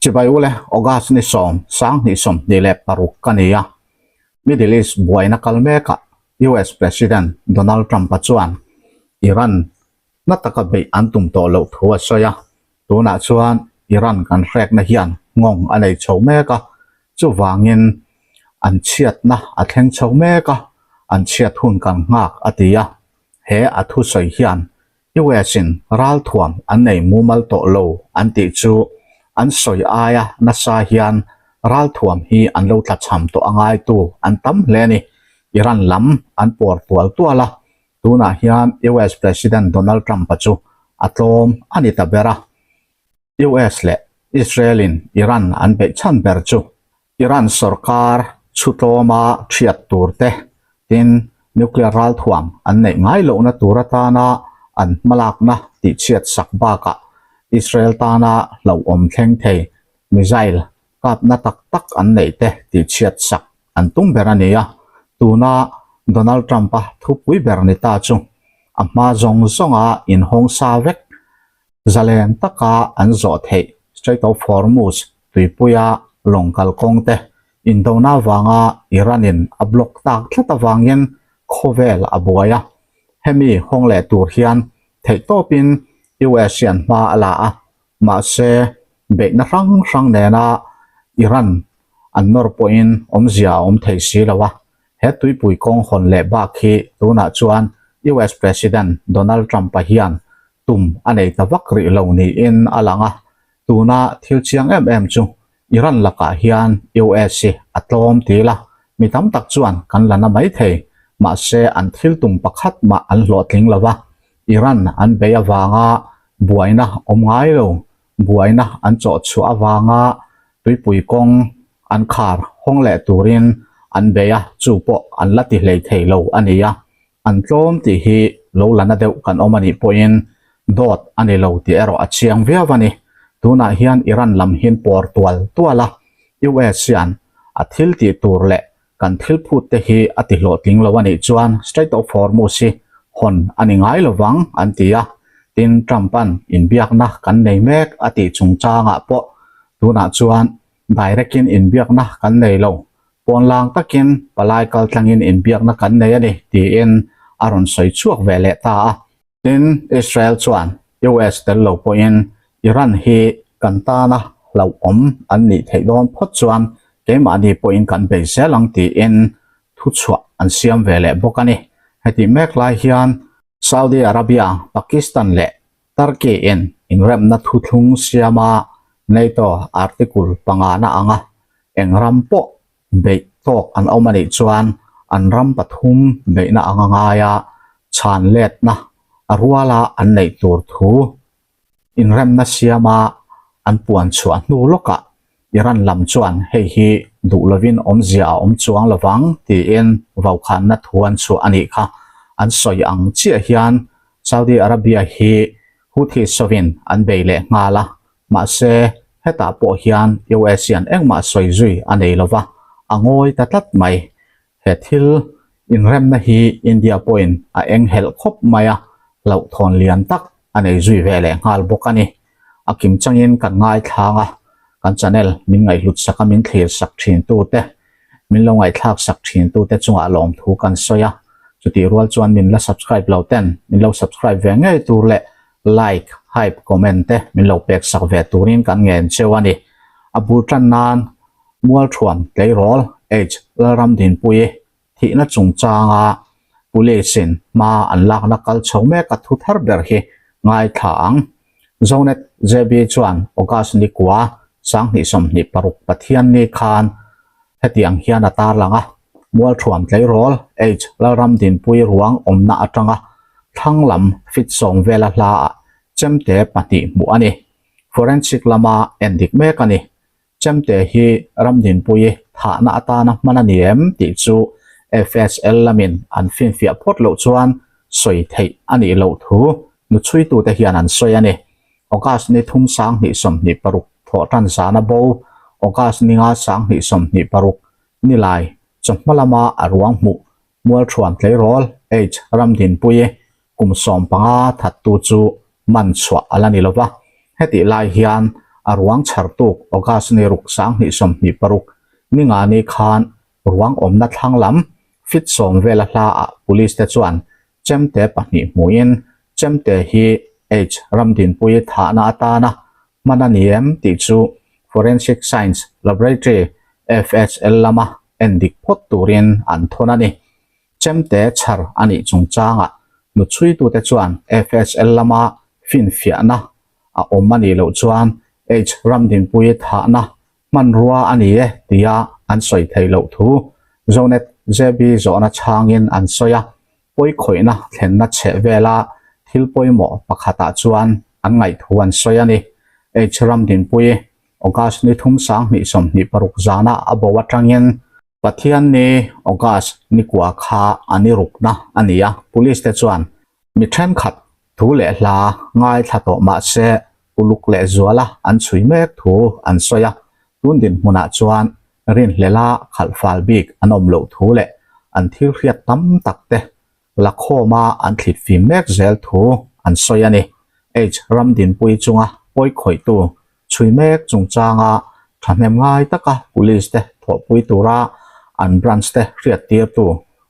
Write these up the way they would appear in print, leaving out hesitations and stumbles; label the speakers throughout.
Speaker 1: Chibai ule August ni sawm 2026 ka ni a, Middle East buaina kal mekah US President Donald Trump-a chuan Iran na taka beih an tum tawh loh thu a sawi a, tunah chuan Iran kan hrekna hian nghawng a nei chho mek a, chuvangin an chhiatna a thleng chho mek a, an chhiat hun kan nghak a ti a, he a thusawi hian US-in ralthuam an nei mumal tawh lo an tih chu an sawi aia nasa hian ralthuam hi an lo tlachham tawh a ngaitu an tam hle a ni. Iran lam an pawr tual tual a, tunah hian US President Donald Trump-a chu a tlawm a ni ta ber a. US leh Israel-in Iran an beih chhan ber chu Iran sorkar chhutlawma thiat tur te, tin nuclear ralthuam an neih ngai lohna tur atana an hmalakna tihchhiat sak bakah Israel tana hlauhawm thleng thei missile kapna tak tak an neih te tihchhiat sak an tum ber a ni a. Tuna Donald Trump-a thupui ber ni ta chu a hma zawng zawnga inhawng sa vek Zalen taka an zawh theih Strait of Hormuz tuipuia lawng kalkawng te indona avanga Iran-in a block tak tlat avangin khawvel a buai a. Hemi hawng leh tur hian theihtawpin US hian hma a la a, mahse beihna hrang hrang nena Iran an nawr pawhin awmzia a awm thei si lo a. He tuipui kawng hawn leh bak hi tunah chuan US President Donald Trump-a hian tum a nei ta vak rih lo niin a lang a, tuna thil chiang em em chu Iran lakah hian US hi a tlawm til a, mi tam tak chuan kan la na mai thei, mahse an thil tum pakhat mah an hlawhtling lo va, Iran an bei avanga buaina awm ngai lo, buaina an chawh chhuah avanga tuipui kawng an khar hawng leh turin an bei a, chu pawh an la ti hlei thei lo a ni a. An tlawm tih hi lo la na deuh kan awm a nih pawhin dawt a ni lo tih erawh a chiang viau a ni. Tunah hian Iran lam hian pawr tual tual a, US hian a thil tih tur leh kan thil phut te hi a ti hlawhtling lo a nih chuan Strait of Hormuz hi hawn a ni ngai lovang an ti a. Tin, Trump-a'n inbiakna kan nei mek a tih chungchangah pawh tunah chuan direct-in inbiakna kan nei lo Pawnlang takin palai kaltlangin inbiakna kan nei a ni, tiin a rawn sawi chhuak ve leh ta a. Tin, Israel chuan US tel lo pawhin Iran hi kan tana hlauhawm an nih theih dawn phawt chuan keimahni pawhin kan bei zel ang tiin thuchhuah an siam ve leh bawk a ni. Hetih mek lai hian Saudi Arabia, Pakistan leh Turkey-in inremna thuthlung siama NATO article pangana anga eng ram pawh beih tawk an awm a nih chuan an ram pathum beihna anga ngaia chhan letna a ruala an neih tur thu inremna siama an puan chhuah hnu lawkah Iran lam chuan hei hi duh lovin awmzia a awm chuang lovang tiin vaukhanna thu an chhuah a nih kha. An sawi ang chiah hian Saudi Arabia hi Houthis sawin an bei leh nghal a, mahse hetah pawh hian US hian engmah sawi zui a nei lova, a ngawi ta tlat mai. He thil inremna hi India pawhin a enghelh khawp mai a, hlauhthawn lian tak a nei zui ve leh nghal bawk a ni. A kim changin kan ngaithlang a, kan channel min ngaihhlut sak a min thlir sak thin tute, min lo ngaihthlak sak thin tute chungah lawmthu kan sawi a, chutih rual chuan min la subscribe lo ten min lo subscribe ve ngei tur leh like, hype, comment te min lo pek sak ve turin kan ngen cheu a ni. A bul tan nan Mualthuam tleirawl H Lalramdinpuii thihna chungchanga Police in hma an lakna kal chho mek a thu thar ber hi ngaithla ang. Zonet JB chuan August ni kua 2026 Pathianni khan hetiang hian a tarlang a, Mualthuam tleirawl H Lalramdinpuii ruang awmna atanga thlang lam fit sawm vela hlaah chemte pahnih hmuh a ni. Forensic lama endik mek a ni. Chemte hi Ramdinpuii thahna atana hman a ni em tih chu FSL lamin an finfiah phawt loh chuan sawi theih a nih loh thu nuchhuitute hian an sawi a ni. August ni thum 2026 thawh tan zana bo, August ni nga 2026 nilai chawhma lama a ruang hmuh Mualthuam tleirawl H Ramdinpuii kum 15 thattu chu man chhuah a la ni lova, hetih lai hian A ruang chhar tuk August ni ruk 2026 ni nga ni khan ruang awmna thlang lam fit sawm vela hlaah police te chuan chemte pahnih hmuhin chemte hi H Ramdinpui thahna atana hman a ni em tih chu Forensic Science Laboratory, FSL, lama endik phawt turin an thawn a ni. Chemte chhar a nih chungchangah nuchhuitute chuan FSL lama finfiahna a awm a nih loh chuan H Ramdinpui thahna hmanrua a ni e tia an sawi theih loh thu Zonet JB zawhna chhangin an sawi a, pawikhawihna thlenna chheh vela thil pawimawh pakhatah chuan an ngaihthu an sawi a ni. H Ramdinpui August ni thum 2026 zana a bo atangin Pathianni August ni kua kha a ni rukna a ni a, Police te chuan mi thenkhat thu leh hla ngaithla tawh mah se uluk leh zuala an chhui mek thu an sawi a, tun dinhmunah chuan rinhlela khalh fal bik an awm loh thu leh an thil hriat tam tak te la khawma an thlit fim mek zel thu an sawi a ni. H Ramdinpui chunga pawikhawihtu chhui mek chungchanga thahnem ngai taka Police te thawhpui tura an branch te hriattirtu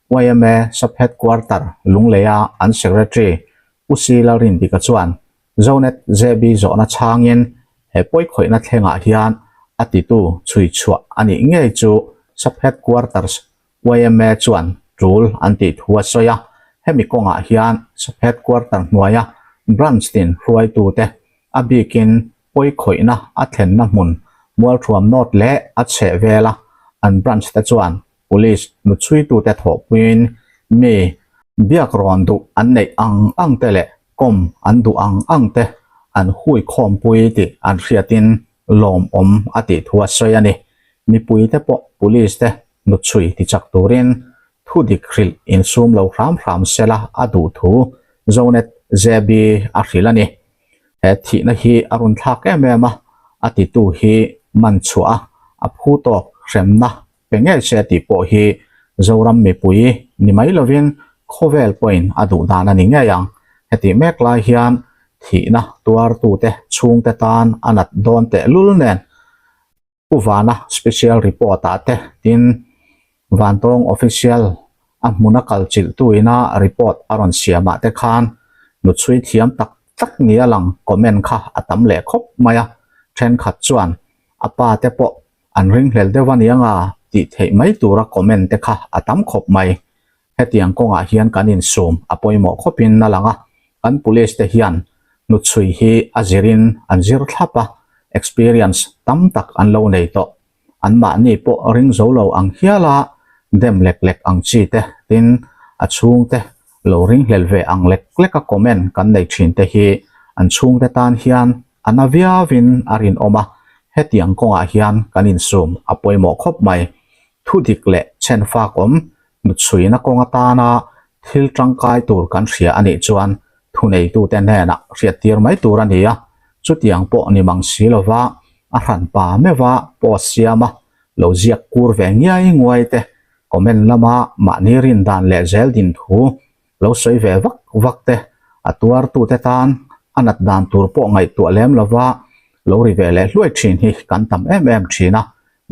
Speaker 1: yma Sub Headquarter Lungleia an Secretary Pu Si Lalrindika chuan Zonet JB zawhna chhangin he pawikhawihna thlengah hian a titu chhui chhuah a nih ngei chu Sub Headquarters yma chuan tul an tih thu a sawi a, hemi kawngah hian Sub Headquarter hnuaia branch tin hruaitute a bikin pawikhawihna a thlenna hmun Mualthuam North leh a chheh vela an branch te chuan Police nuchhuitute thawhpuiin mi biak rawn duh an neih ang ang te leh kawm an duh ang ang te an hui khawmpui tih an hriatin lawmawm a tih thu a sawi a ni. Mipuite pawh Police te nuchhui tichak turin thu dik hrilh insum lo hram hram sela a duh thu Zonet JB a hrilh a ni. He thihna hi a run thlak em em a, a titu hi man chhuah a, a phu tawk hremna pe ngei se tih pawh hi Zoram mipui ni mai lovin khawvel pawhin a duh dan a ni ngei ang. Hetih mek lai hian thihna tuartute chhungte tan a nat dawn tehlul nen Pu Vana special report ah te tin Vantawng official a hmuna kal chilhtu ina report a rawn siam ah te khan nuchhui thiam tak tak ni a lang comment kha a tam leh khawp mai a, thenkhat chuan a pa te pawh an ringhlel deuh a nia nga tih theih mai tura comment te kha a tam khawp mai. Hetiang kawngah hian kan insum a pawimawh khawpin a lang a, kan police te hian hnuchhui hi a zirin an zir thlap a, experience tam tak an lo nei tawh. Anmahni pawh ring zo lo ang hiala dem lek lek ang chi te, tin a chhungte lo ringhlel ve ang lek leka comment kan nei thin te hi an chhungte tan hian A na viauin a rinawm a, hetiang kawngah hian kan insum a pawimawh khawp mai. Thu dik leh chhen fak awm hnuchhuina kawng atana thil tangkai tur kan hria a nih chuan thuneitute hnenah hriattir mai tur a ni a, chutiang pawh ni mang si lova a hranpa meuha post siama lo ziak kur ve ngiai nguai te comment lama mahni rindan leh zel din thu Lo sawi ve vak vak te, a tuartute tan a nat dan tur pawh ngaihtuah lem lova lo ri ve leh hluai thin hi kan tam em em thin a,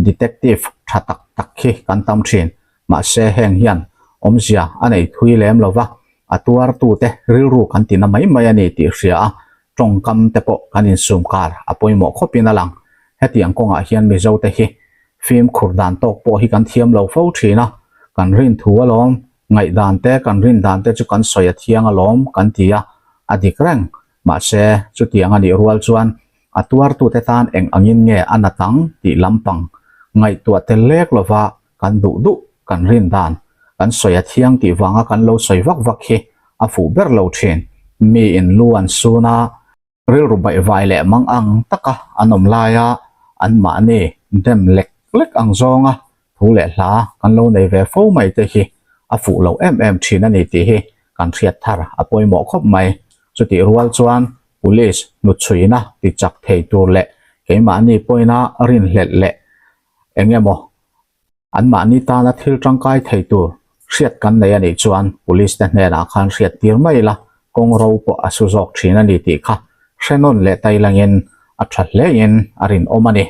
Speaker 1: detective tha tak tak hi kan tam thin. Mahse heng hian awmzia a nei thui lem lova, a tuartute rilru kan ti na mai mai a ni tih hria a, tawngkam te pawh kan insum kar a pawimawh khawpin a lang. Hetiang kawngah hian Mizote hi fimkhur dan tawk pawh hi kan thiam lo fo thin a, kan rinthu alawm Ngaihdan te kan rindan te chu kan sawi a thiang alawm kan ti a, a dik reng. Mahse, chutiang a nih rual chuan a tuartute tan eng angin nge a nat ang tih lampang ngaihtuah tel lek lova kan duh duh kan rindan kan sawi a thiang tih vanga kan lo sawi vak vak hi a fuh ber lo thin. Miin lu an sun a. Rilru baihvai leh mang ang taka an awm laia anmahni dem lek lek ang zawnga thu leh hla kan lo nei ve fo mai te hi a fuh lo em em thin a ni tih hi kan hriat thar a pawimawh khawp mai. Chutih rual chuan Police hnuchhuina ti chak thei tur leh keimahni pawina rinhlelh leh eng emaw Anmahni tana thil tangkai thei tur hriat kan nei a nih chuan Police te hnenah khan hriat tir mai ila, kawng ro pawh a su zawk thin a ni tih kha hre nawn leh tai langin a tha hlein a rinawm a ni.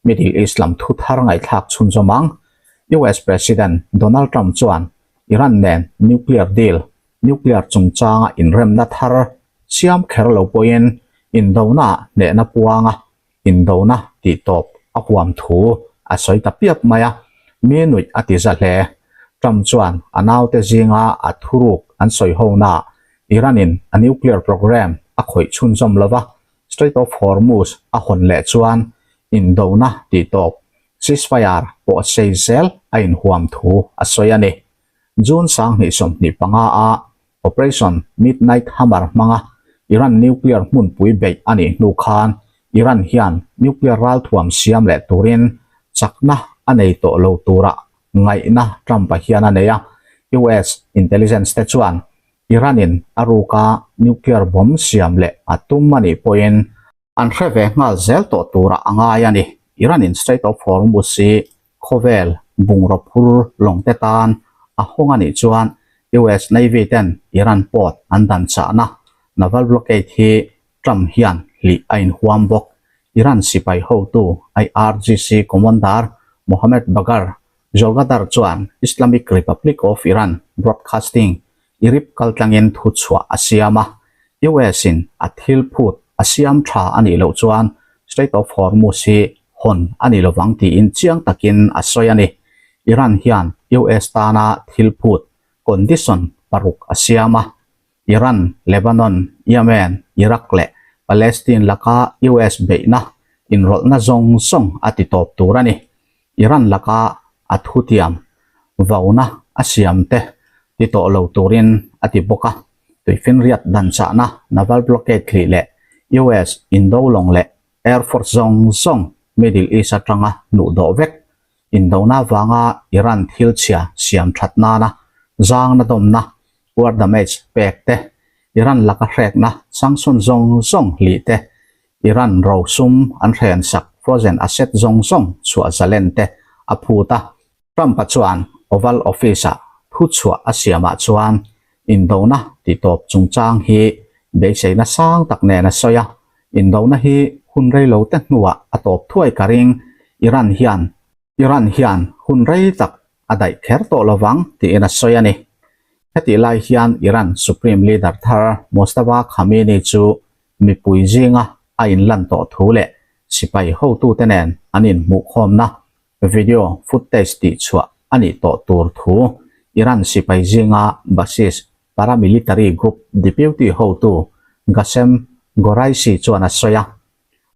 Speaker 1: Middle East lam thu thar ngaihthlak chhunzawm ang. US President Donald Trump chuan Iran nen nuclear deal, nuclear chungchanga inremna thar siam kher lo pawhin indonaah hnehna puanga indona tih tawp a huam thu a sawi ta piap mai a, mi nuih a ti za hle. Trump chuan a naute zinga a thuruk an sawi honaah Iran-in a nuclear programme a khawih chhunzawm lo va, Strait of Hormuz a hawn leh chuan indona tih tawp, ceasefire, pawh sei zel a inhuam thu a sawi a ni. June 2025 a Operation Midnight Hammer hmanga Iran nuclear hmunpui beih a nih hnu khan Iran hian nuclear ralthuam siam leh turin chakna a nei tawh lo tura ngaihna Trump-a hian a nei a. US intelligence te chuan Iran-in a ruka nuclear bomb siam leh a tum a nih pawhin An hre ve nghal zel tawh turah a ngai a ni. Iran-in Strait of Hormuz hi khawvel bungraw phur lawngte tan a hawng a nih chuan US Navy ten Iran port an dan chahna naval blockade hi Trump hian hlih a inhuam bawk. Iran sipai hotu IRGC Commander Mohammad Bagher Zolghadr chuan Islamic Republic of Iran Broadcasting IRIB kaltlangin thuchhuah a siam a, US-in a thil phut a siam tha a nih loh chuan Strait of Hormuz hi hawn a ni lovang tiin chiang takin a sawi a ni. Iran hian US tana thil phut condition paruk a siam a, Iran, Lebanon, Yemen, Iraq leh Palestine laka US beihna inrawlhna zawng zawng a ti tawp tur a ni. Iran laka a thutiam vauna a siam te ti tawh lo turin a ti bawk a. Tuifinriat danchahna naval blockade thlih leh US indo lawng leh air force zawng zawng Middle East atanga hnuh dawh vek indona vanga Iran thil chhia siam that nana zangna dawmna war damage pek te, Iran laka hrekna sanction zawng zawng hlih te, Iran ro sum an hrensak frozen asset zawng zawng chhuah zalen te a phut a. Trump-a chuan Oval Office-ah thu chhuah a siamah chuan indona titawp chungchang hi beiseina sang tak nen a sawi a, Indona hi hun rei lo te hnuah a tawp thuai ka ring, Iran hian Iran hian hun rei tak a daih kher tawh lovang tiin a sawi a ni. Hetih lai hian Iran Supreme Leader thar Mojtaba Khamenei chu mipui zinga a inlan tawh thu leh sipai hotute nen an inhmuhkhawmna video footage tihchhuah a nih tawh tur thu Iran sipai zinga Basij paramilitary group deputy hotu Ghasem Ghorayshi chuan a sawi a.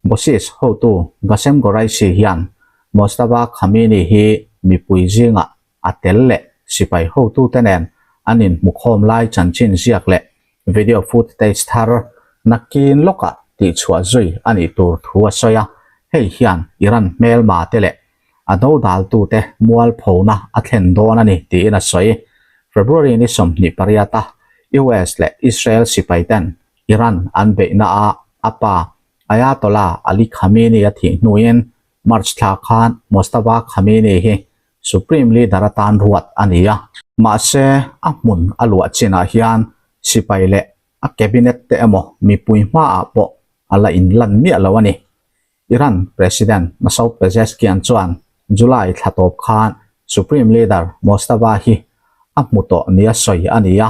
Speaker 1: Basij hotu Ghasem Ghorayshi hian Mojtaba Khamenei hi mipui zingah a tel leh sipai hotute nen an inhmukhawm lai chanchin ziak leh video footage thar nakin lawkah tihchhuah zui a nih tur thu a sawi a, hei hian Iran hmelma te leh a dodaltute mualphona a thlen dawn a ni tiin a sawi. February ni 28 a US leh Israel sipai ten Iran an beihna a a pa Ayatollah Ali Khamenei a thih hnuin March thla khan Mojtaba Khamenei hi Supreme Leader atan ruat a ni a. Mahse, a hmun a luah chinah hian sipai leh a cabinet te emaw mipui hmaah pawh a la inlan miah lo a ni. Iran President Masoud Pezeshkian chuan July thla tawp khan Supreme Leader Mojtaba hi a hmu tawh nia sawi a ni a,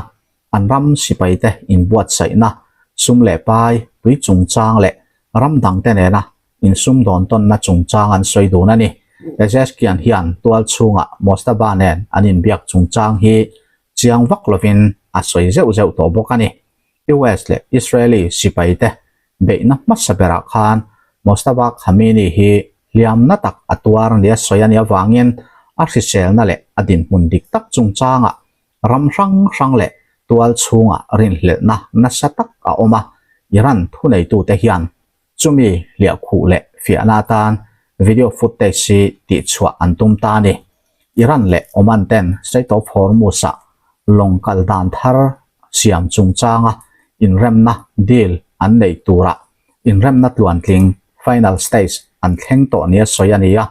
Speaker 1: an ram sipaite inbuatsaihna, sum leh pai, tui chungchang leh ram dangte nena insumdawn tawnna chungchang an sawi dun a ni. Pezeshkian hian tual chhungah Mojtaba nen an inbiak chungchang hi chiang vak lovin a sawi zeuh zeuh tawh bawk a ni. US leh Israeli sipaite beihna hmasa berah khan Mojtaba Khamenei hi hliamna tak a tuar nia sawi a nih avangin a hriselna leh a dinhmun dik tak chungchangah ram hrang hrang leh tual chhungah rinhlelhna nasa tak a awm a, Iran thuneitute hian Chumi hliahkhuh leh fiahna atan video footage hi tihchhuah an tum ta a ni. Iran leh Oman ten Strait of Hormuz-ah lawng kal dan thar siam chungchanga inremna deal an neih turah inremna tluantling, final stage, an thleng tawh nia sawi a ni a.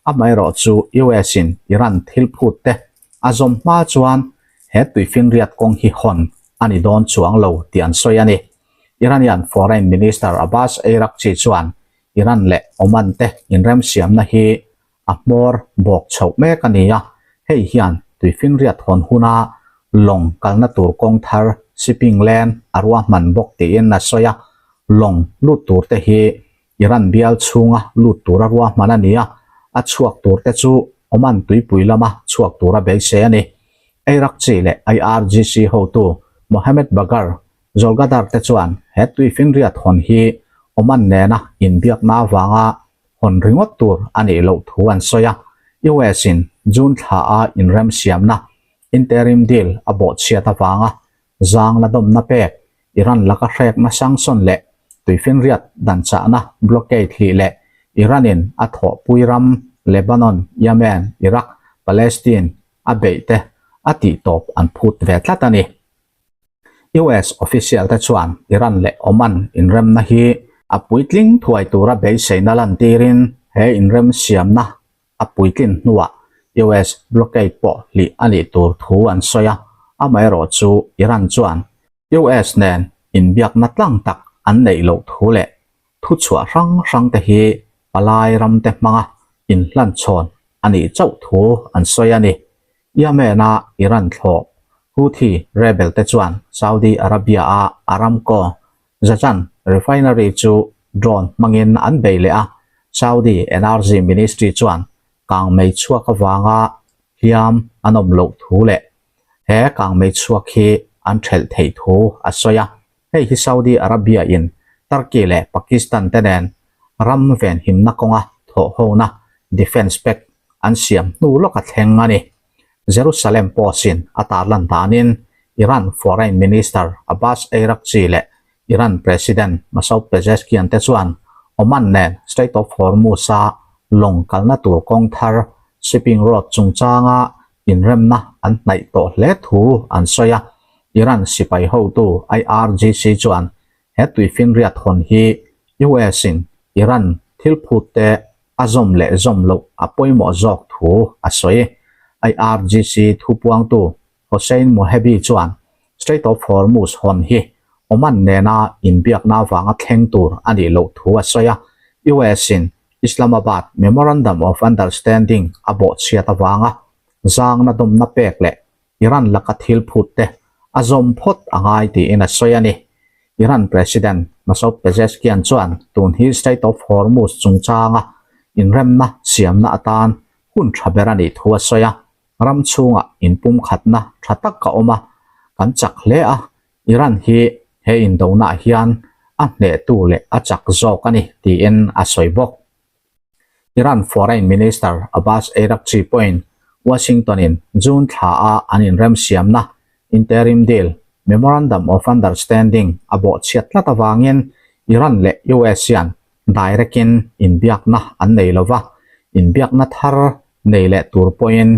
Speaker 1: Amaherawh chu US-in Iran thil phut te a zawm hma chuan he tuifinriat kawng hi hawn a ni dawn chuang lo tih an sawi a ni. Iranian Foreign Minister Abbas Araghchi chuan Iran leh Oman te inremsiamna hi a hmawr bawk chhoh mek a ni a, hei hian tuifinriat hawn huna lawng kalna tur kawng thar shipping lane a ruahman bawk tiin a sawi a, lawng lut tur te hi Iran bial chhunga lut tura ruahman a ni a, a chhuak tur te chu Oman tuipui lama chhuak tura beisei a ni. Iraqchi leh IRGC hotu Mohammed Bagher Zolghadar te chuan he tuifinriat hawn hi Oman nena inbiakna avanga hawn ringawt tur a nih loh thu an sawi a, US in June thla a inremsiamna interim deal a bawhchhiat avanga zang la dawmna pek, Iran laka hrekna sanction leh tuifinriat danchahna blockade hlih leh Iran in a thawhpui ram Lebanon, Yemen, Iraq, Palestine a beih te a tihtawp an phut ve tlat a ni. US official te chuan Iran leh Oman inremna hi a puitling thuai tura beiseina lantirin he inremsiamna a puitlin hnuah US blockade pawh hlih a nih tur thu an sawi a, amaherawhchu Iran chuan US nen inbiakna tlang tak an neih loh thu leh thuchhuah hrang hrang te hi palai ram te hmanga inhlanchhawn a nih chauh thu an sawi a ni. Yemen-a Iran thlawh Houthi rebel te chuan Saudi Arabia-a Aramco Jazan refinery chu drone hmangin an bei leh a, Saudi Energy Ministry chuan kangmei chhuak avanga hliam an awm loh thu leh he kangmei chhuak hi an thelh theih thu a sawi a. Hei hi Saudi Arabia in Turkey leh Pakistan te nen ram venhimna kawnga thawhhona Defence Pact an siam hnu lawka thleng a ni. Jerusalem Post in a tarlan danin Iran Foreign Minister Abbas Araghchi leh Iran President Masoud Pezeshkian te chuan Oman nen Strait of Hormuz-a lawng kalna tur kawng thar shipping road chungchanga inremna an hnaih tawh hle thu an sawi a. Iran sipai hotu IRGC chuan he tuifinriat hawn hi US in Iran thil phut te a zawm leh zawm loh a pawimawh zawk thu a sawi. IRGC thupuangtu Hossein Mohebi chuan Strait of Hormuz hawn hi Oman nena inbiakna avanga thleng tur a nih loh thu a sawi a, US in Islamabad Memorandum of Understanding a bawhchhiat avanga zangna dawmna pek leh Iran laka thil phut te a zawm phawt a ngai tiin a sawi a ni. Iran President Masoud Pezeshkian chuan tun hi Strait of Hormuz chungchanga inremna siamna atan hun tha ber a nih thu a sawi a, ram chhungah inpumkhatna tha tak a awm a, kan chak hle a, Iran hi he indonaah hian a hnehtu leh a chak zawk a ni tiin a sawi bawk. Iran Foreign Minister Abbas Araghchi pawhin Washington-in June thlaah an inremsiamna interim deal, Memorandum of Understanding, a bawhchhiat tlat avangin Iran leh US hian direct-in inbiakna an nei lo va, inbiakna thar nei leh tur pawhin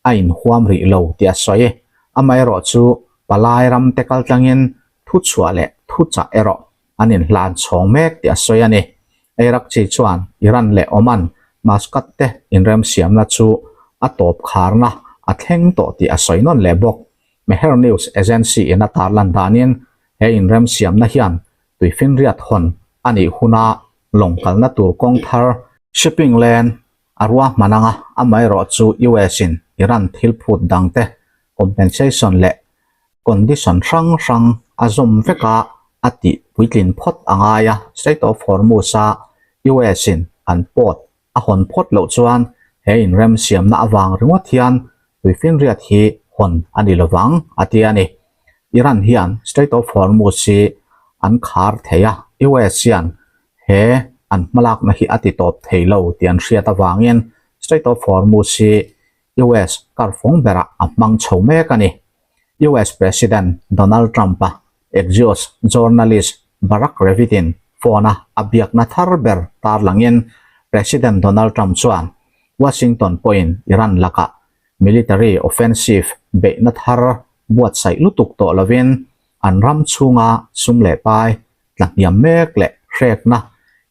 Speaker 1: a inhuam rih lo tih a sawi. Amaherawhchu palai ramte kaltlangin thuchhuah leh thuchah erawh an inhlan chhawng mek tih a sawi a ni. Iraqchi chuan Iran leh Oman Muscat te inremsiamna chu a tawp kharna a thleng tawh tih a sawi nawn leh bawk. Mehr News Agency in a tarlan danin he inremsiamna hian tuifinriat hawn a nih huna lawng kalna tur kawng thar, shipping lane, a ruahman anga amaherawhchu US in Iran thil phut dangte compensation leh condition hrang hrang a zawm vek a, a tih puitlin phawt a ngai a, Strait of Hormuz-a US in an port a hawn phawt loh chuan he inremsiamna avang ringawt hian tuifinriat hi hawn a ni lovang a ti a ni. Iran hian Strait of Hormuz hi an khar thei a, US hian he an hmalakna hi a ti tawp thei lo tih an hriat avangin Strait of Hormuz hi US karfawng berah a hmang chho mek a ni. US President Donald Trump-a Axios journalist Barak Ravid-in phone-a a biakna thar ber tarlangin President Donald Trump chuan Washington pawhin Iran lakah military offensive beihna thar buatsaih lutuk tawh lovin an ram chhunga sum leh pai tla hniam mek leh hrekna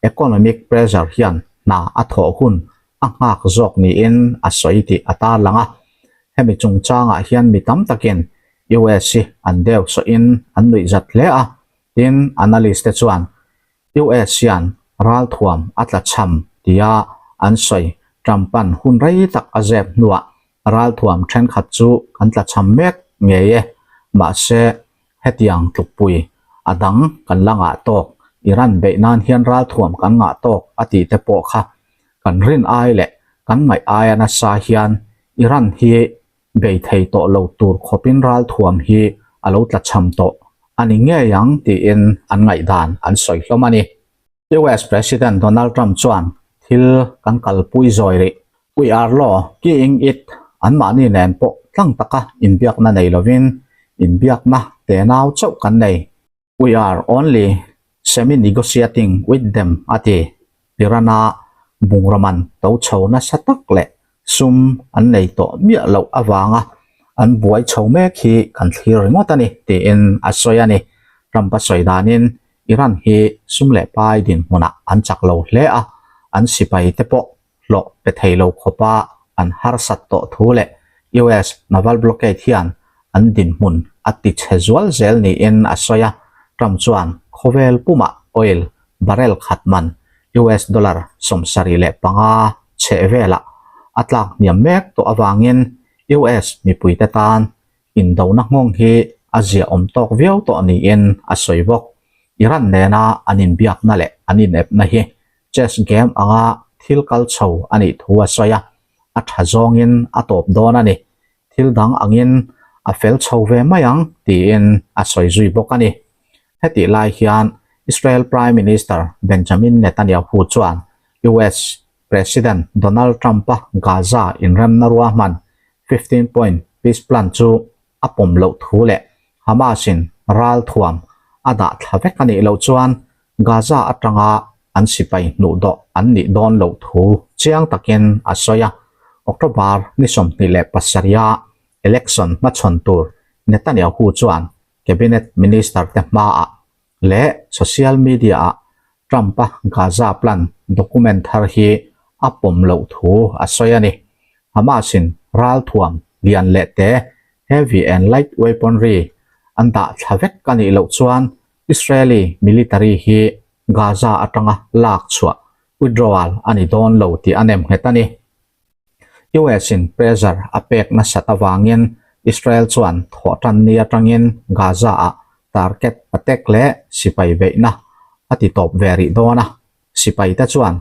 Speaker 1: economic pressure hian hna a thawh hun a nghak zawk niin a sawi tih a tarlang a. Hemi chungchangah hian mi tam takin US hi an deu sawhin an nuihzat hle a, tin analyst te chuan US hian ralthuam a tlachham tia an sawi Trump-a'n hun rei tak a zep hnuah ralthuam thenkhat chu kan tlachham mek ngei e. Mahse, hetiang tlukpui a dang kan la ngah tawk, Iran beih nan hian ralthuam kan ngah tawk a tih te pawh kha kan rin ai leh kan ngaih aia nasa hian Iran hi bei thei tawh lo tur khawpin ralthuam hi a lo tlachham tawh a ni ngei ang tiin an ngaihdan an sawi hlawm a ni. US President Donald Trump chuan thil kan kalpui zawi rih. We are law keying it anmahni nen pawh tlang taka inbiakna nei lovin inbiakna tenau chauh kan nei. We are only semi-negotiating with them, a ti. Iran-a bungraman to chho nasa tak leh sum an nei tawh miah loh avanga an buai chho mek hi kan thlir ringawt a ni, tiin a sawi a ni. Trump-a sawi danin Iran hi sum leh pai dinhmunah an chak lo hle a, an sipai te pawh hlawh pe thei lo khawpa an harsat tawh thu leh US naval blockade hian an dinhmun a ti chhe zual zel niin a sawi a. Trump chuan khawvel pumah oil barrel khat man US dollar 75 chheh velah a tlak hniam mek tawh avangin US mipuite tan indona nghawng hi a ziahawm tawk viau tawh niin a sawi bawk. Iran nena an inbiakna leh an inepna hi Chess game anga thil kal chho a nih thu a sawi a, a tha zawngin a tawp dawn a ni. Thil dang angin a fel chho ve mai ang tiin a sawi zui bawk a ni. Hetih lai hian Israel Prime Minister Benjamin Netanyahu chuan US President Donald Trump-a Gaza inremna ruahman 15 point peace plan chu a pawm loh thu leh Hamas-in ralthuam a dah thla vek a nih loh chuan Gaza atanga an sipai hnuhdawh an nih dawn loh thu chiang takin a sawi a. October ni 27-a election hmachhawn tur Netanyahu chuan cabinet minister te hmaah leh social media-ah Trump-a Gaza plan document thar hi a pawm loh thu a sawi a ni. Hamas-in ralthuam lian leh te, heavy and light weaponry, an dah thla vek a nih loh chuan Israeli military hi Gaza atanga lak chhuah, withdrawal, a ni dawn lo tih a nem nghet a ni. US-in pressure a pek nasat avangin Israel chuan thawhtanni atangin Gaza-ah target attack leh sipai beihna a ti tawp ve rih dawn a. Sipaite chuan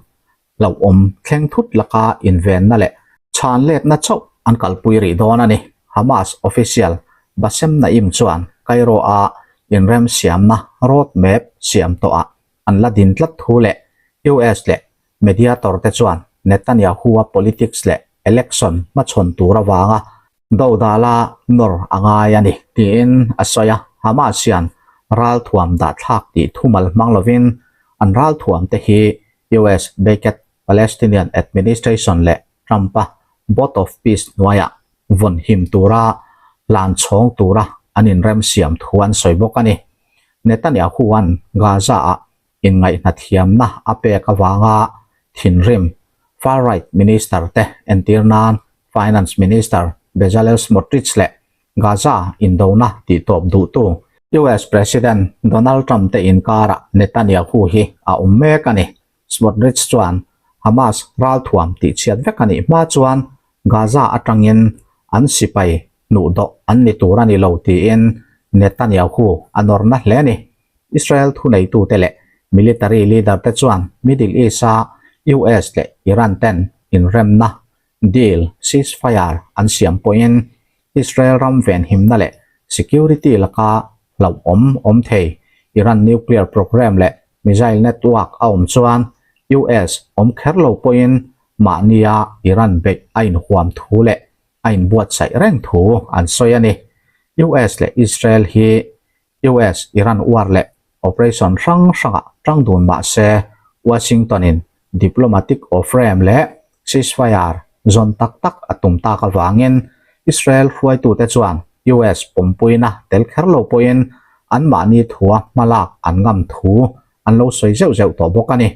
Speaker 1: hlauhawm thleng thut laka invenna leh chhan letna chauh an kalpui rih dawn a ni. Hamas official Bassem Naim chuan Cairo-a inremsiamna road map siam tawhah an la din tlat thu leh US leh Mediator te chuan Netanyahu-a politics leh election hmachhawn tur avanga dodala nawr a ngai a ni, tiin a sawi a. Hamas hian ralthuam dahthlak tih thumal hmang lovin an ralthuam te hi US backed Palestinian Administration leh Trump-a Board of Peace hnuaiah vawn him tura hlan chhawng tura an inremsiam thu an sawi bawk a ni. Netanyahu-a'n Gaza-ah inngaihhnathiamna a pek avanga thinrim far-right minister te entir nan Finance Minister Bezalel Smotrich leh Gaza indona tihtawp duhtu US President Donald Trump te inkarah Netanyahu hi a awm mek a ni. Smotrich chuan Hamas ralthuam tihchhiat vek a nih hma chuan Gaza atangin an sipai hnuhdawh an ni tur a ni lo tiin Netanyahu a nawrna hle a ni. Israel thuneitute leh military leader te chuan Middle East-a US leh Iran ten inremna deal, ceasefire, an siam pawhin Israel ram venhimna leh security laka hlauhawm awm thei Iran nuclear program leh missile network a awm chuan US awm kher lo pawhin mahnia Iran beih a inhuam thu leh a inbuatsaih reng thu an sawi a ni. US leh Israel hi US Iran war leh operation hrang hrangah tang dun mah se Washington-in diplomatic awfrem leh ceasefire zawn tak tak a tum tak avangin Israel hruaitute chuan US pawmpuina tel kher lo pawhin anmahni thua hmalak an ngam thu an lo sawi zeuh zeuh tawh bawk a ni.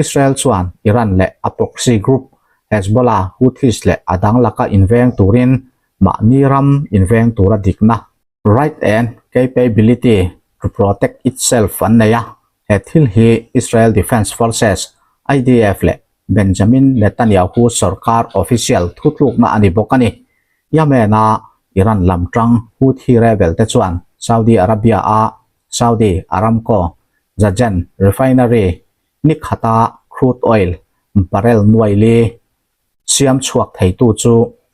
Speaker 1: Israel chuan Iran leh a proxy group Hezbollah, Houthis leh a dang laka inveng turin mahni ram inveng tura dikna, Right and capability to protect itself an nei a, He thil hi Israel Defense Forces, IDF, leh Benjamin Netanyahu sorkar official thutlukna a ni bawk a ni. Yemen-a Iran lam tang Houthi rebel te chuan Saudi Arabia-a Saudi Aramco Jazan refinery ni khata crude oil barrel nuai li siam chhuak theitu chu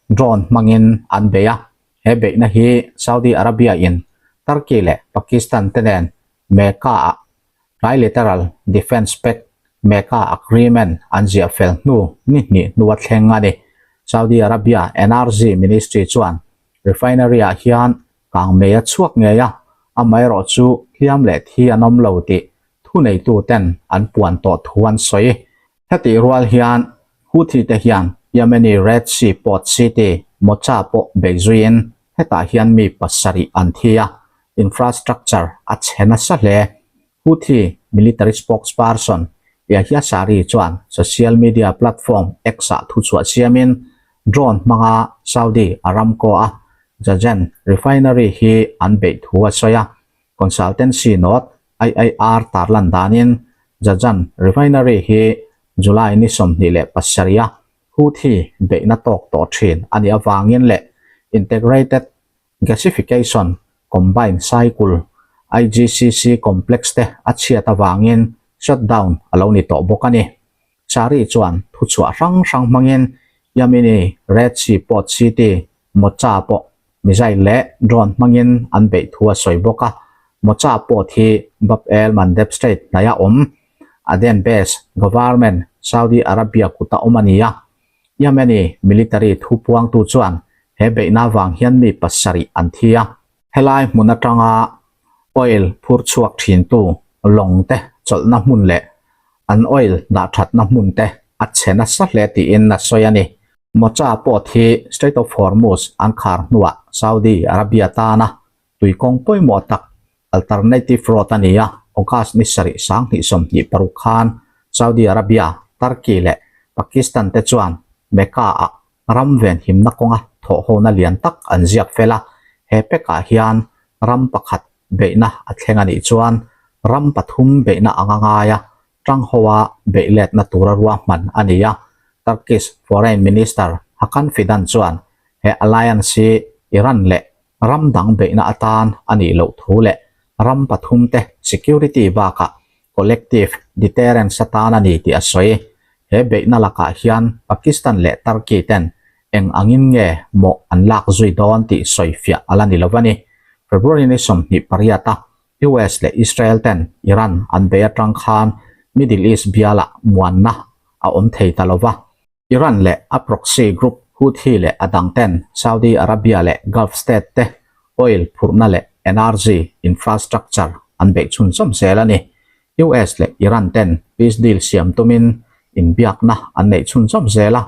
Speaker 1: drone hmangin an bei a. He beihna hi Saudi Arabia-in Turkey leh Pakistan te nen Mecca-ah Trilateral Defence Pact, Mecca Agreement, an ziah fel hnu ni hnih hnua thleng a ni. Saudi Arabia Energy Ministry chuan refinery-ah hian kangmei a chhuak ngei a, amaherawh chu hliam leh thi an awm lo tih thuneituten an puan tawh thu an sawi. Hetih rual hian Houthi te hian Yemeni Red Sea port city Mocha pawh bei zuiin hetah hian mi pasarih an thi a, infrastructure a chhe nasa hle. Houthi military spokesperson Yahya Saree chuan social media platform X-ah thuchhuah siamin drone hmanga Saudi Aramco-a Jazan refinery hi an beih thu a sawi a. Consultancy note, IIR tarlan danin Jazan Refinery hi July ni 27 a Houthi beihna tawk tawh thin a nih avangin leh Integrated Gasification Combined Cycle, IGCC, complex te a chhiat avangin shutdown a lo ni tawh bawk a ni. Sari chuan thuchhuah hrang hrang hmangin Yemeni Red Sea Port City Mocha pawh missile leh drone hmangin an beih thu a sawi bawk a. Mocha port hi Bab el Mandeb Strait hnaia awm Aden base government Saudi Arabia kuta awm a ni a. Yemeni military thupuangtu chuan he beihna vang hian mi pasarih an thi a. Helai hmun atanga oil phur chhuak thintu lawng te chawlhna hmun leh an oil dah thatna hmun te a chhe nasa hle tiin a sawi a ni. Mocha port hi Strait of Hormuz an khar hnuah Saudi Arabia tana tuikawng pawimawh tak alternative road a ni a, August ni sarih 2026 khan Saudi Arabia, Turkey leh Pakistan te chuan Mecca-ah ram venhimna kawnga thawhhona lian tak an ziak fel a, he pekah hian ram pakhat beihna a thleng a nih chuan ram pathum beihna anga ngaia tanghoa beih letna tura ruahman a ni a. Turkish Foreign Minister Hakan Fidan chuan he alliance hi Iran leh ram dang beihna atan a nih loh thu leh ram pathumte security bakah collective deterrence atan a ni tih a sawi. He beihna lakah hian Pakistan leh Turkey ten eng angin nge mawh an lak zui dawn tih sawifiah a la ni lo a ni. February ni 28 a US leh Israel ten Iran an bei atang khan Middle East bialah muanna a awm thei ta lo va. Iran leh a proxy group Houthi leh a dang ten Saudi Arabia leh Gulf state te oil phurhna leh energy infrastructure an beih chhunzawm zel a ni. US leh Iran ten peace deal siam tumin inbiakna an neih chhunzawm zel a,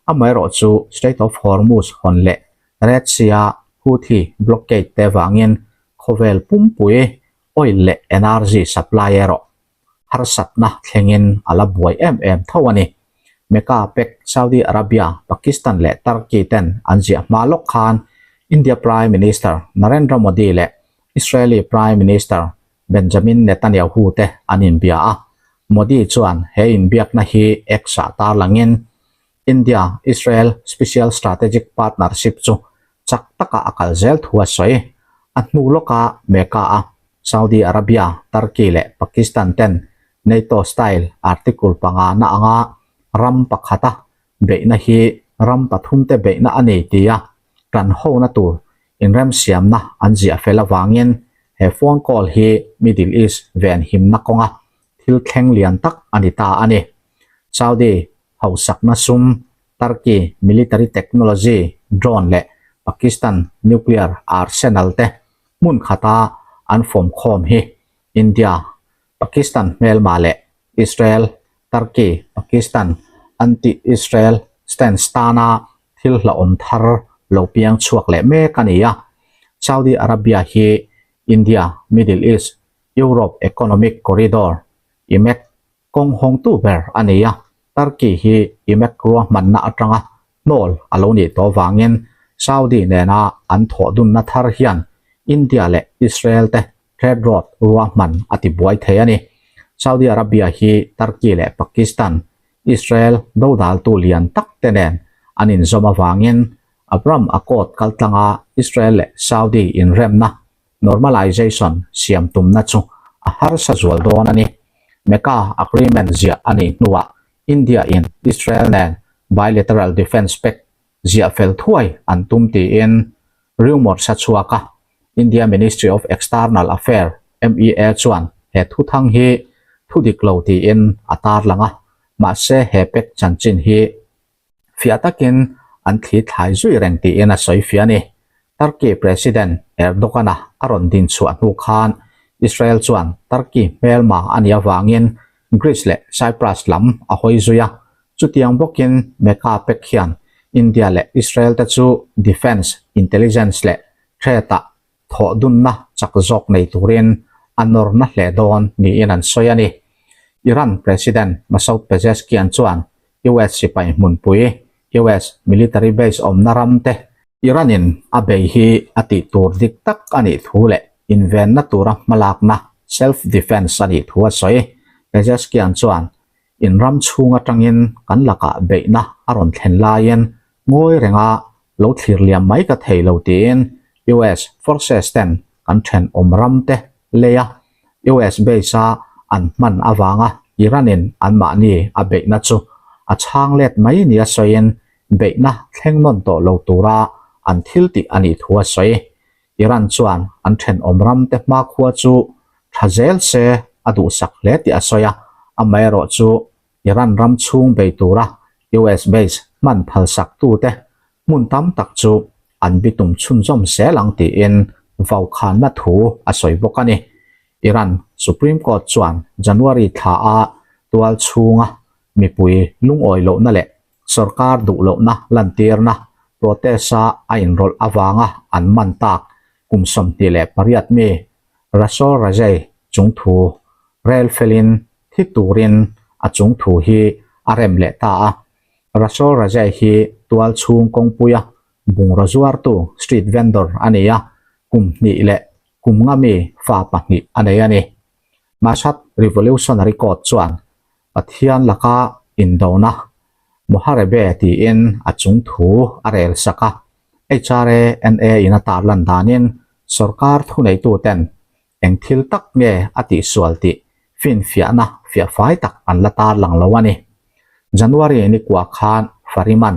Speaker 1: amaherawhchu Strait of Hormuz hawn leh Red Sea-a Houthi blockade te vangin khawvel pumpui oil leh energy supply erawh harsatna thlengin a la buai em em tho a ni. Mecca, Pek, Saudi Arabia, Pakistan leh Turkey ten an ziah hma lawk khan India Prime Minister Narendra Modi leh Israeli Prime Minister Benjamin Netanyahu te an inbia a. Modi chuan he inbiakna hi X-ah tarlangin India-Israel Special Strategic Partnership chu chak taka a kal zel thu a sawi. A hnu lawka Mecca-a Saudi Arabia, Turkey leh Pakistan ten NATO style article panga na anga ram pakhata beihna hi ram pathumte beihna a ni tia tan hona tur inremsiamna an ziah fel avangin he phone call hi Middle East venhimna kawnga thil thleng lian tak a ni ta a ni. Saudi hausakna sum, Turkey military technology, drone leh Pakistan nuclear arsenal te hmun khata an fawmkhawm hi India, Pakistan hmelma leh Israel, Turkey, Pakistan anti-Israel stance tana thil hlauhawm thar lo piang chhuak leh mek a ni a. Saudi Arabia hi India, Middle East, Europe Economic Corridor, IMEC, Kawng hawngtu ber a ni a, Turkey hi IMEC ruahmanna atanga hnawl a lo nih tawh vangin Saudi nena an thawh dunna thar hian India leh Israel te trade road ruahman a ti buai thei a ni. Saudi Arabia hi Turkey leh Pakistan, Israel dodaltu lian tak te nen an inzawm avangin Abraham Accord kaltlanga Israel leh Saudi inremna normalization siam tumna chu a harsa zual dawn a ni. Mecca Agreement ziah a nih hnuah India in Israel nen bilateral defence pact ziah fel thuai an tum tiin rumours a chhuak a. India Ministry of External Affair, MEA, chuan he thuthang hi thu dik lo tiin a tarlang a, mahse he pact chanchin hi Fiah takin an thli thlai zui reng tiin a sawi fiah a ni. Turkey President Erdogan-a a rawn din chhuah hnu khan Israel chuan Turkey hmelma a nih avangin Greece leh Cyprus lam a hawi zui a. Chutiang bawkin Mecca pek hian India leh Israel te chu defence, intelligence leh trade-ah thawh dunna chak zawk nei turin a nawrna hle dawn niin an sawi a ni. Iran President Masoud Pezeshkian chuan US sipai hmunpui, US military base awmna ram te, Iran-in a bei hi a tih tur dik tak a nih thu leh invenna tura hmalakna, self-defense, a nih thu a sawi. Pezeshkian chuan In ram chhung atangin kan lakah beihna a rawn thlen laiin ngawi renga lo thlir liam mai ka thei lo tiin US forces ten kan thenawm ram te leia US base a an hman avanga Iran in anmahni a beihna chu a chhang let mai nia sawiin beihna thleng nawn tawh lo tura an thil tih a nih thu a sawi. Iran chuan an thenawm ramte hmakhua chu tha zel se a duhsak hle tih a sawi a, amaherawh chu Iran ram chhung bei tura US base hman phalsaktute hmun tam tak chu an bitum chhunzawm zel ang tiin vaukhanna thu a sawi bawk a ni. Iran Supreme Court chuan January thla a tual chhunga mipui lungawi lohna leh Sorkar duh lohna lantirna protest-a a inrawlh avanga an man tak kum 28 mi Rasol Rajai chungthu rel felin thi turin a chungthu hi a rem leh ta a. Rasol Rajai hi tual chhung kawngpuia bungraw zuartu street vendor a ni a, kum hnih leh kum nga mi fa pahnih a nei a ni. Mashhad Revolutionary Court chuan Pathian laka indona Moharebe tiin a chung thu a rel sak a. HRANA in a tarlan danin sorkar thuneituten eng thil tak nge a tihsual tih finfiahna fiahfai tak an la tarlang lo a ni. January ni kua khan Fariman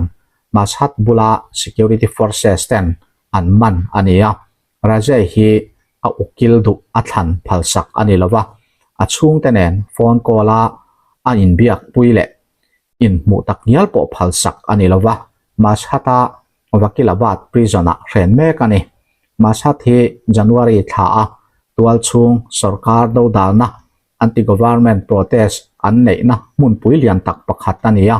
Speaker 1: Mashhad bula security forces ten an man a ni a. Rajai hi a ukil duh a thlan phalsak a ni lova, a chhungte nen phone call a a inbiak pui leh inhmuh tak ngial pawh phalsak a ni lova, Mashhad-a Vakilabad prison-ah hren mek a ni. Mashhad hi January thla a tualchhung sorkar dodalna anti-government protest an neihna hmunpui lian tak pakhat a ni a,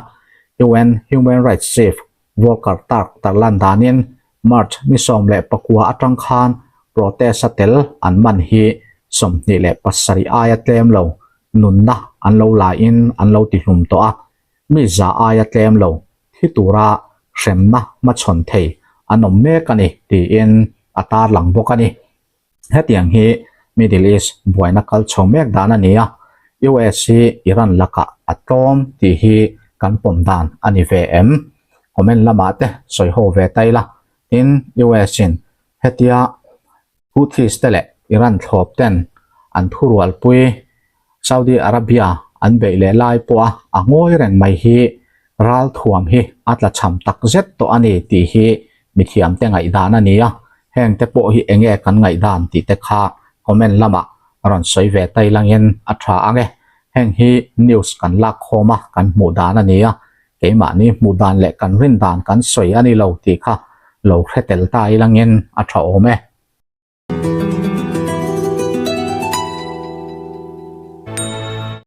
Speaker 1: UN Human Rights Chief Volker Turk tarlan danin March ni 19 atang khan protest-a tel an man hi 27 aia tlem lo nunna an lo laiin an lo tihlum tawh a, mi za aia tlem lo thi tura hremna hmachhawn thei an awm mek a ni tiin a tarlang bawk a ni. Hetiang hi Middle East buaina kal chho mek dan a ni a, US hi Iran lakah a tlawm tih hi kan pawm dan a ni ve em? Comment lamah te sawi ho ve ta ila. Tin, US in hetia Houthis te leh Iran thlawp ten an thurualpui Saudi Arabia an beih leh lai pawha a ngawi reng mai hi ralthuam hi a tlachham tak zet tawh a ni tih hi mithiamte ngaihdan a ni a, hengte pawh hi enge kan ngaihdan tih te kha comment lamah rawn sawi ve tai langin a tha ang e. Heng hi news kan lak khawm a kan hmuh dan a ni a, keimahni hmuh dan leh kan rin dan kan sawi a ni lo tih kha lo hre tel ta i langin a tha awm e.